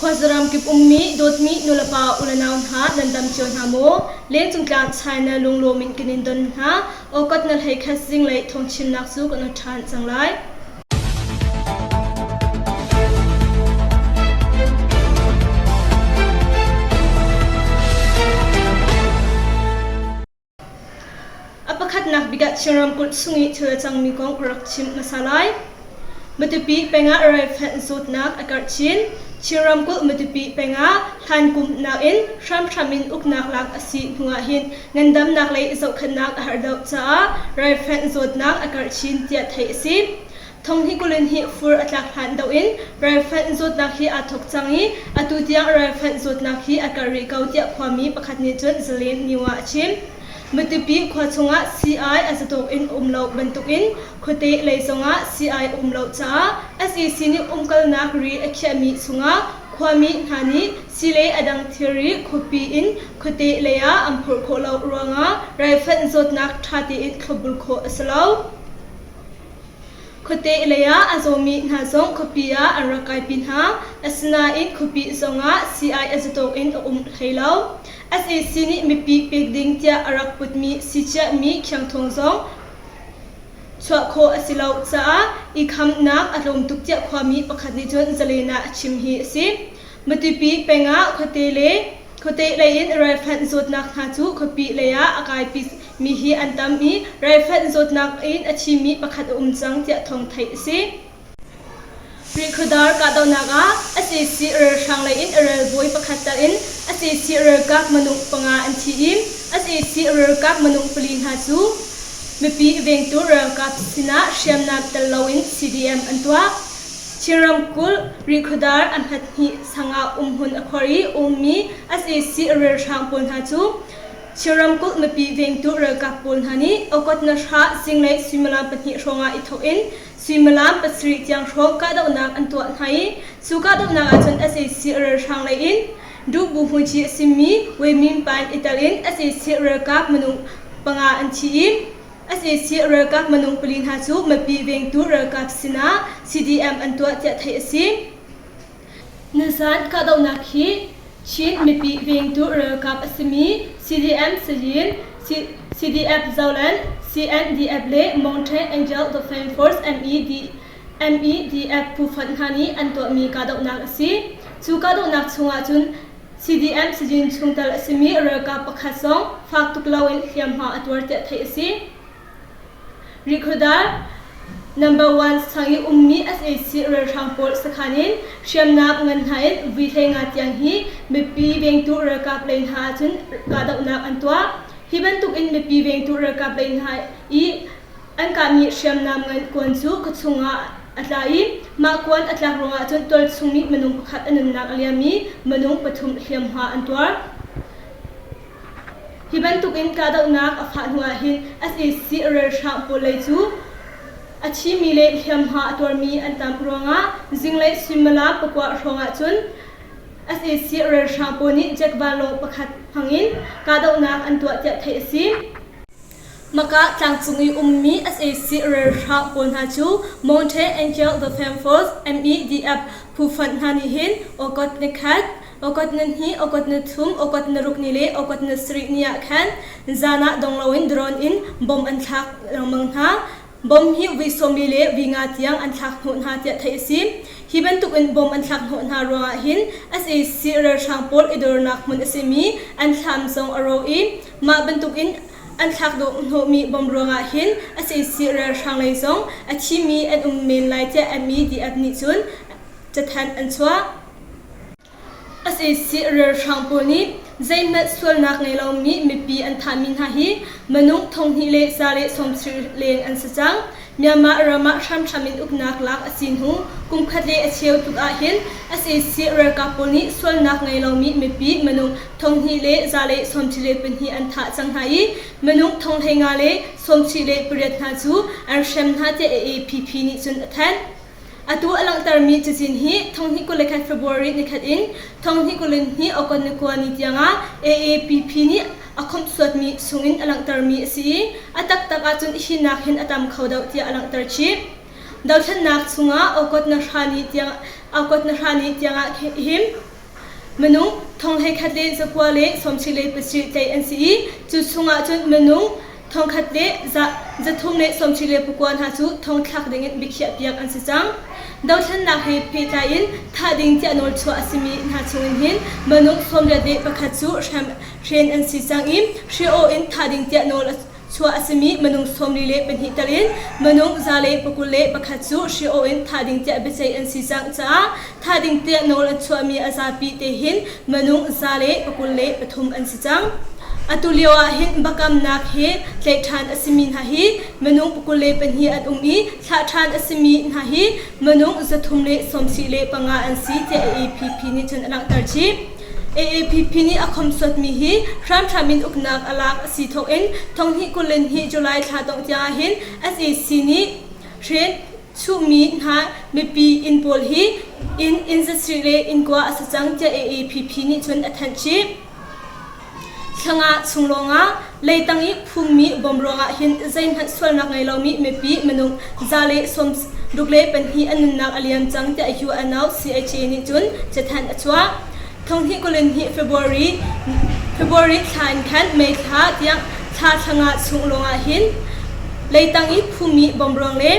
Khuazaram kip ummi dawtmi nulepa ulenau hna nan dam cio hna maw? Lengcung tlang China lunglawm in kan in don hna. Awkot na hlei khat zinglei thawngchimnak cu kan ot ṭhan cang lai. A pakhatnak bik ah Chin ramkulh chung i thil a cangmi kong ka rak chim hmasa lai. Matupi peng ah raifanh zawtnak a karh chin. Chin ramkulh Matupi peng ah hlan kum nakin hramhram in uknak lak a si hnu ah hin ngandamnak lei zohkhenhnak a har deuh caah raifanh zawtnak a karh chin tiah theih a si. Thonghnih kulin hi fur a tlak hlan deuh in raifanh zawtnak hi aa thawk cang i atu tiang raifanh zawtnak hi a karh rih ko tiah khuami pakhat nih cun Zalen New ah a chim. Matupi khua chungah sii-ai a zatawk in um lo bantukin khuate lei zongah sii-ai um lo caah sac nih umkalnak ri a khiahmi chungah khuami hna nih sii le a dang thilri khuapi in khuate lei ah an phurh khawh lo ruangah raifanh zawtnak ṭha tein thlopbul khawh a si lo. Khuate lei ah a zawmi hna zong khuapi ah an rak kaipi hna. Asinain khuapi zongah sii-ai a zatawk in a um hlei lo. Sac nih mipi pek ding tiah a rak putmi sii-ciahmi khiangthawng zong chuah khawh a si lo caah i khamnak a tlawm tuk tiah khuami pakhat nih cun Zalen ah a chim hi a si. Matupi peng ah khuate le khuate lei in raifanh zawtnak hna cu khuapi lei ah a kaipi mi hi an tam i raifanh zawtnak in a thimi pakhat a um cang tiah thawng theih a si. Rihkhawdar kahdohnak ah sac ralhrang lei in ralbawi pakhat tal in sac ralkap minung panga an thi i sac ralkap minung pali hna cu mipi vengtu ralkap sinah hriamnam tel loin CDM an tuah. Chin ramkulh Rihkhawdar a hmathnih sang ah umhmun a khuar i ummi sac ralhrang pawl hna cu Chin ramkulh mipi vengtu ralkap pawl hna nih Okot Nahra zinglei suimilam pahnih hrawngah i thawk in suimilam pasarih tiang hrawng kahdohnak an tuah hna i cu kahdohnak ahcun sac ralhrang lei in Duh Bu Hmuici a simi Wei Min Paing i tel in sac ralkap minung panga an thi i sac ralkap minung pali hna cu mipi vengtu ralkap sinah CDM an tuah tiah theih a si. Nizaan kahdohnak hi Chin mipi vengtu ralkap a simi CDM Sayin, CDF Zoland, CNDF le Mountain Angel Defense Force MED, MEDF phu fonh hna nih an tuahmi kahdohnak a si. Cu kahdohnak chungah cun CDM Sayin chungtel a simi ralkap pakhat zong fak tuk loin hliamhma a tuar tiah theih a si. Rihkhawdar Number One sang i ummi sac ralhrang pawl sakhan in hriamnam ngan hna in vui 15 tiang hi mipi vengtu ralkap lei hna ahcun kahdohnak an tuah. Hi bantuk in mipi vengtu ralkap lei hna i an kahmi hriamnam ngan kuan cu khuachung ah a tla i mah kuan a tlak ruangah cun tualchung mi minung pakhat a nunnak a liam i minung pathum hliamhma an tuar. Hi bantukin kahdohnak a fah hnu ahhin sac ralhrang pawl lei cu a thimi le hliamhma a tuarmi an tam ruangah zinglei suimilam pakua hrawng ahcun sac ralhrang pawl nih jet vanlawng pakhat hmangin kahdohnak an tuah tiah theih a si. Maka tlangcung i ummi sac ralhrang pawl hna cu Mountain Angel Defense Force MEDF phu fonh hna nih hin August nikhat Okot na hnih, okot na thum, okot na ruk ni le okot na sarih ni ah khan zan ah dong loin drone in bomb an thlak lengmang hna. Bomb hi vui sawmli le vui nga tiang an thlak hnawh hna tiah theih a si. Hi bantukin bomb an thlak hnawh hna ruangah hin sac ralhrang pawl i dornak hmun a simi an thlam zong a rawk i mah bantukin an thlak hnawhmi bomb ruangah hin sac ralhrang lei zong a thimi an um men lai tiah MEDF nih cun cathanh an chuah. Sac ralhrang pawl nih zeihmanh sualnak ngei lomi mipi an thahmi hna hi minung thonghnih le za le sawmsarih leng an si cang. Myanmar ram ah hramhram in uknak lak a si hnu kum khat le a cheu tluk ahhin sac ralkap pawl nih sualnak ngei lomi mipi minung thonghnih le za le 72 an thah cang hna i minung thonghleinga le 78 hna cu an hrem hna tiah AAPP nih cun a thanh. Atu a langhtermi cazin hi thonghnih 21 February nikhat in thonghnih 22 August ni kua ni tiangah AAPP nih a khawmhsuatmi chungin a langhtermi a si i a taktak ahcun hi nak hin a tam kho deuh tiah a langhter chih. Dothlennak chungah August na hra ni tiang August na hra ni tiangah hin. Minung thong 11 le 9 le 77 tlaih an si i cu chungah cun minung 1000 le 379 hna cu thongthlak dingin biakhiahpiak an si cang. Dothlennak he pehtlai in thah ding tiah nawlchuah a simi hna chungin hin minung 81 cu hren an si cang i hri-aw in thah ding tiah nawl chuah a simi minung 42 tal in minung 121 cu hri-aw in thah ding tiah biaceih an si cang caah thah ding tiah nawl an chuahmi a zapi te hin minung 123 an si cang. Atu lio ah hin biakamnak he tlaih ṭhan a simi hna hi minung 22 an um i thlah ṭhan a simi hna hi minung 375 an si tiah AAPP nih cun a langhter chih. AAPP nih a khomsuatmi hi hramhram in uknak a lak a si thawk in thonghnih 22 July thla dongh tiang ah hin sac nih hren chuhmi hna mipi inn pawl hi inn inn 7 le inn kua a si cang tiah AAPP nih cun a thanh chih. Thlanga chung lawngah leitang i phummi bom ruangah hin zeihmanh sualnak ngei lomi mipi minung 162 an nunnak a liam cang tiah UNOCHA nih cun cathanh a chuah. 2022 February February thla in khan May thla tiang thla thlanga chung lawngah hin leitang i phummi bom ruang le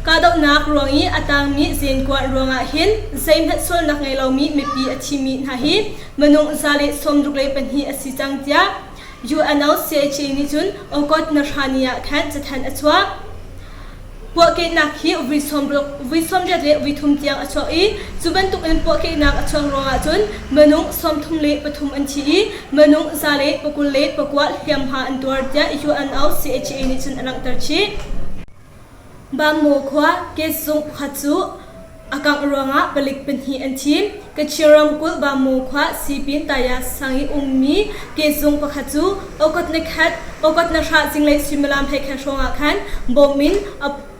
Kahdohnak ruang i a tangmi zenkuan ruangah hin zeihmanh sualnak ngei lomi mipi a thimi hna hi minung 162 a si cang tiah UNOCHA nih cun August na hra ni ah khan cathanh a chuah. Puahkehnak hi vui 80 le vui thum tiang a chuak i cu bantukin puahkehnak a chuak ruangah cun minung 33 an thi i minung 129 hliamhma an tuar tiah UNOCHA nih cun a langhter chih. Bangmaw khua kezung pakhat cu a kangh ruangah palik pahnih an thi. Kachin ramkulh Bangmaw khua Sipin Taya sang i ummi kezung pakhat cu August ni khat August na hra zinglei suimilam 11 hrawng ah khan bom in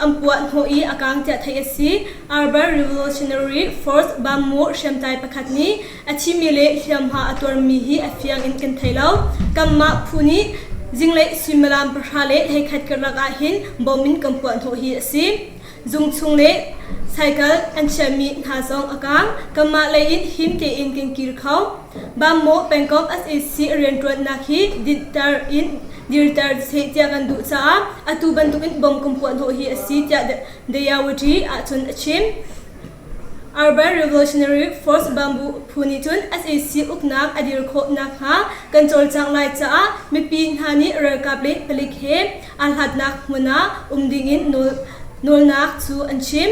an puah hnawh i a kang tiah theih a si. Urban Revolutionary Force Bangmaw hriamtlai pakhat nih A thimi le hliamhma a tuarmi hi a fiang in kan thei lo. Kanmah phu nih zinglei suimilam pahra le 11 karlak ah hin bom in kan puah hnawh hi a si. Zung chung le cycle an chiahmi hna zong a kaang. Kanmah lei in him tein kan kir kho. Bammaw pengkomh sac rianṭuannak hi dinhter in dirter seh tiah kan duh caah atu bantukin bom kan puah hnawh hi a si tiah Dayawati ahcun a chim. Urban Revolutionary Force Bamboo phu nih cun sac uknak a dir khawh nakhnga kan cawlcangh lai caah mipi hna nih ralkap le palik he aa hlatnak hmun ah um dingin nawlnak cu an chim.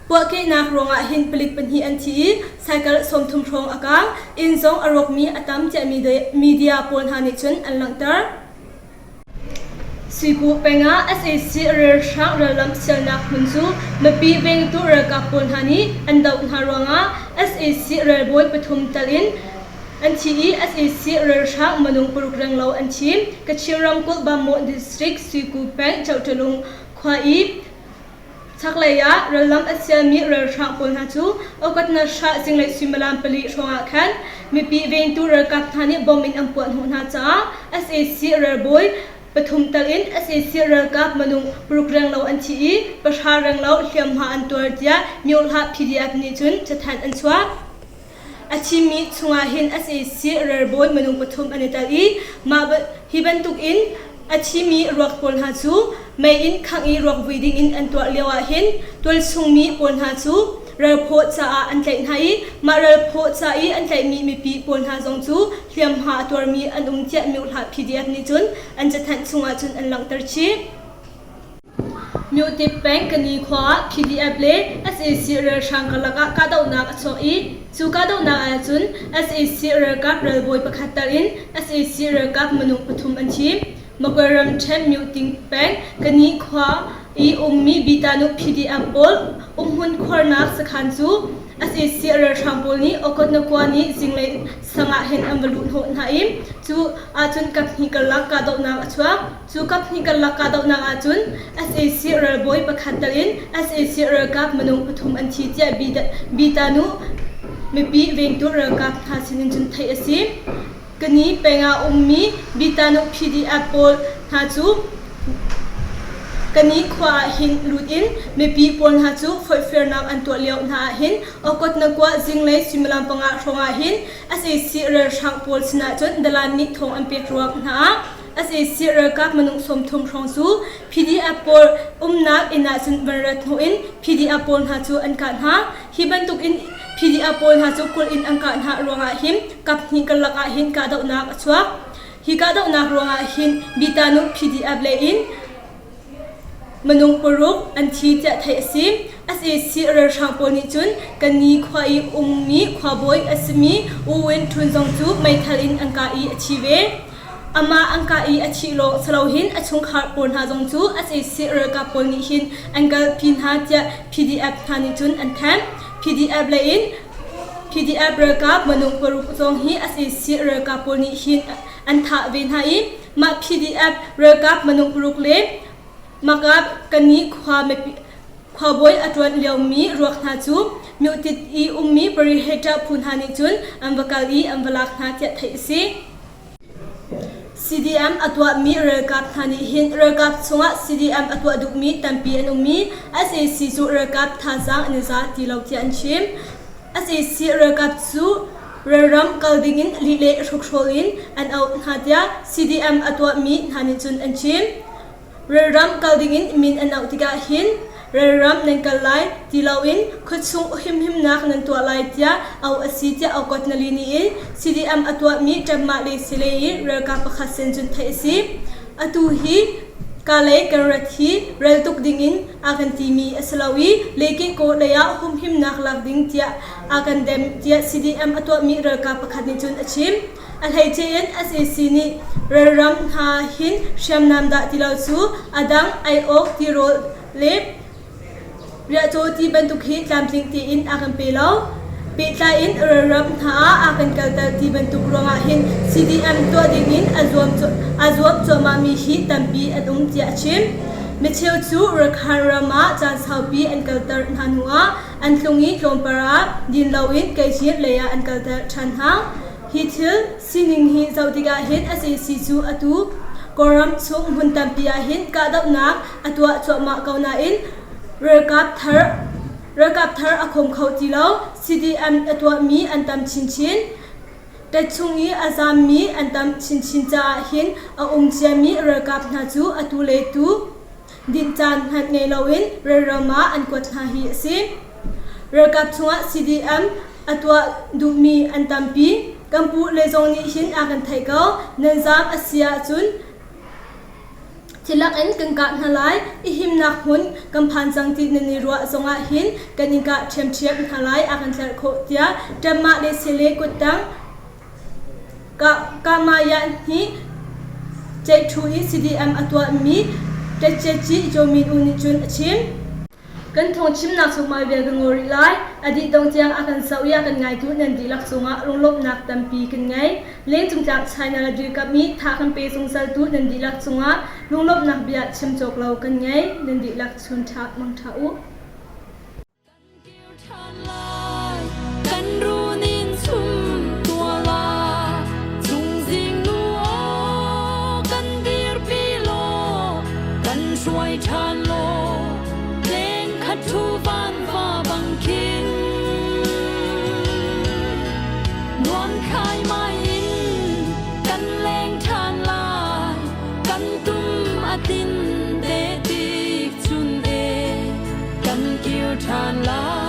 Puahkehnak ruangah hin palik pahnih an thi i cycle 30 hrawng a kaang. Inn zong a rawkmi a tam tiah media pawl hna nih cun an langhter. Suiku peng ah sac ralhrang rallam sialnak hmun cu mipi vengtu ralkap pawl hna nih an doh hna ruangah sac ralbawi pathum tal in an thi i sac ralhrang minung paruk renglo an thi. Kachin ramkulh Bamawh district Suiku peng Chauhṭalung khua i Chaklei ah rallam a sialmi ralhrang pawl hna cu Okatna Shah zinglei suimilam pali hrawngah khan mipi vengtu ralkap hna nih bom in an puah hnawh hna caah sac ralbawi pathum tal in sac ralkap minung paruk renglo an thi i pahra renglo hliamhma an tuar tiah Myohlah PDF nih cun cathanh an chuah. A thimi chungah hin sac ralbawi minung pathum an i tel i mah hi bantukin a thimi ruak pawl hna cu mei in khangh i ruak vui dingin an tuah lio ah hin tualchungmi pawl hna cu ralphaw caah an tlaih hna i mah ralphaw ca i an tlaihmi mipi pawl hna zong cu hliamhma a tuarmi an um tiah Myohlah PDF nih cun an cathanh chungah cun an langhter chih. Myotip peng Kani khua ah PDF le sac ralhrang karlak ah kahdohnak a chuak i cu kahdohnak ahcun sac ralkap ralbawi pakhat tal in sac ralkap minung pathum an thi. Magwe ramṭhen Myuting peng Kani khua i ummi Bitanu PDF pawl umhmun khuarnak sakhan cu sac ralhrang pawl nih Okotnakua nih zinglei sang ah hin an va luh hnawh hna i cu ahcun kaphnih karlak kahdohnak a chuak. Cu kaphnih karlak kahdohnak ahcun sac ralbawi pakhat tal in sac ralkap minung pathum an thi tiah Bitanu mipi vengtu ralkap hna sinin cun theih a si. Kani peng ah ummi Bitanu PDF pawl hna cu. Kani khua ah hin lut in mipi pawl hna cu foihfirnak an tuah lio hna ah hin Okot na kua zinglei suimilam panga hrawng ah hin sac ralhrang pawl sinah cun dalan nih thawng an pek ruang hna ah sac ralkap minung 30 hrawng cu PDF pawl umnak inn ah cun van rat hnu in PDF pawl hna cu an kah hna. Hi bantuk in PDF pawl hna cu kulh in an kah hna ruangah hin kaphnih karlak ah hin kahdohnak a chuak. Hi kahdohnak ruangah hin Bitanu PDF lei in minung paruk an thi tiah theih a si. Sac ralhrang pawl nih cun Kani khua i ummi khuabawi a simi U Win Htun zong cu meithal in an kah i a thi ve. Amah an kah i a thih lawng si loin a chungkhar pawl hna zong cu sac ralkap pawl nih hin an kalpi hna tiah PDF hna nih cun an thanh. PDF lei in PDF ralkap minung paruk zong hi sac ralkap pawl nih hin an thah ve hna i mah PDF ralkap minung paruk le Makap Kani khua khuabawi a ṭuan liomi ruak hna cu Myotit i ummi Pariheta phu hna nih cun an va kal i an va lak hna tiah theih a si. CDM a tuahmi ralkap hna nih hin ralkap chungah CDM a tuah duhmi tampi an um i sac cu ralkap thazaang an i za ti lo tiah an chim. Sac ralkap cu ralram kal dingin lih le hrokhrawl in an auh hna tiah CDM a tuahmi hna nih cun an chim. Ralram kal dingin min an auh tikah hin ralram nan kal lai ti loin khuachung himhimnak nan tuah lai tiah auh a si tiah Okot Nali nih in CDM a tuahmi Ṭammah le Sile i ralkap pakhat sin cun theih a si. Atu hi Kalay kan rat hi ral tuk dingin a kan timi a si lo i Lekehkaw lei ah humhimnak lak ding tiah a kan dem tiah CDM a tuahmi ralkap pakhat nih cun a chim. A hleice in sac nih ralram hna hin hriamnam dah ti lo cu a dang ei awk tirawl le riahcaw ti bantuk hi tlamtling tein a kan pe lo. Pehtlai in ralram hna ah a kan kalter ti bantuk ruangah hin CDM tuah dingin a zuam a zuam cuahmahmi hi tampi an um tiah a chim. Micheu cu Rakhine ram ah caan saupi an kalter hna hnuah an tlung i tlawmpar ah din loin Keihin lei ah an kalter ṭhan hna. Hi thil sining hi zoh tikah hin sac cu atu Kawlram chung hmun tampi ah hin kahdohnak a tuah cuahmah ko nain ralkap thar ralkap thar a khawm kho ti lo. CDM a tuahmi an tam chinchin. Tet chung i a zaammi an tam chinchin caah hin a um ciami ralkap hna cu atu le tu dinh caan hmanh ngei loin ralram ah an kuat hna hi a si. Ralkap chungah CDM a tuah duhmi an tampi. Kan pu le zong nih hin a kan theih ko. Nan zaam a si ahcun thilak in kan kah hna lai. I himnak hmun kan phan cang ti nan i ruah zongah hin kan in kah ṭhiamṭhiam hna lai a kan tlerh khawh tiah Ṭammah le Sile kuttang Kamayah nih ceihṭhu i CDM a tuahmi Ṭetcetci Joe Min U nih cun a chim. Kan thawngchimnak chung mah vial kan ngaw rih lai. A dih dong tiang a kan zoh i a kan ngaitu nan dihlak cungah lunglawmhnak tampi kan ngei. Lengcungtlak China le dirkamh i tha kan pe zungzaltu nan dihlak cungah lunglawmhnak bia chim cawk lo kan ngei. Nan dihlak chun ṭha mang ṭha u. Kan kir ṭhan lai, kan run in chum tuah la. Chungzing nu aw, kan dirpi law, kan hruai ṭhan law, leng khat ṭhu van va bang khin. Nuam khai mai in kan leng ṭhan lai, kan tum a tlin te tik chun e. Kan kir ṭhan lai.